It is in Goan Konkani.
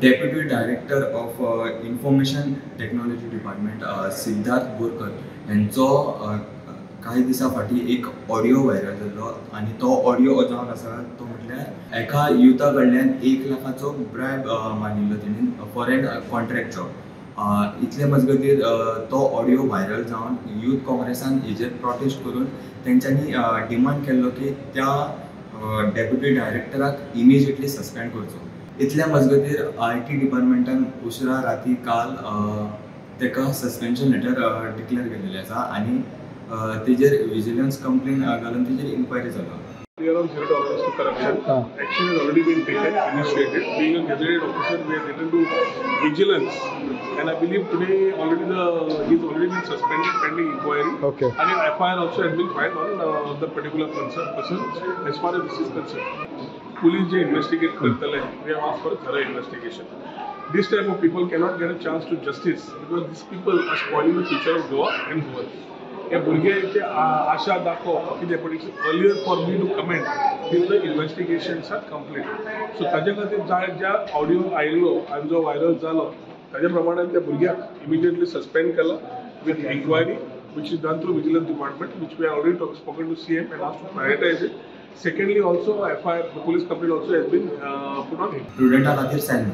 Deputy Director of Information Technology Department Siddharth Borkar हेंचो कांय दिसां फाटीं एक ऑडियो व्हायरल जाल्लो आनी तो ऑडियो जावन आसा तो म्हटल्यार एका युथा कडल्यान 1 लाखाचो ब्रायब मागिल्लो तेणेन फॉर एन कॉन्ट्रॅक्ट जॉब. इतले मजगतीर तो ऑडियो व्हायरल जावन यूथ काँग्रेसान हेजेर प्रोटेस्ट करून तेंच्यांनी डिमांड केल्लो की त्या डेप्युटी डायरेक्टराक इमिजिएटली सस्पेंड करचो. इतल्या मजगतीर IT डिपार्टमेंटान उसरां राती काल तेका सस्पेन्शन लेटर डिक्लेअर केलेलें आसा आनी तेजेर विजिलन्स कंप्लेन घालून तेजेर इन्क्वायरी चालू आहा. We are on zero tolerance to corruption. Action has already been taken, initiated. Being a gazetted officer, we have written to vigilance, and I believe today already the he's already been suspended pending inquiry. And an FIR also has been filed on the particular concerned person as far as this is concerned. Police J investigate करतले, we have asked for a thorough investigation. This type of people cannot get a chance to justice because these people are spoiling the future of Goa and Goa. ह्या भुरग्यांचे आशा दाखोवप कितें, पण it's earlier for me to comment till the investigations are complete. So ताजे खातीर ज्या ऑडियो आयिल्लो आनी जो व्हायरल जालो, ताज्या प्रमाणे त्या भुरग्याक इमिजिएटली सस्पेंड केला with inquiry which is done through vigilance department, which we are already spoken to CM and asked to prioritize it. Secondly, also FIR, the police complaint also has been put on him. स्टुडंटा खातीर सॅल.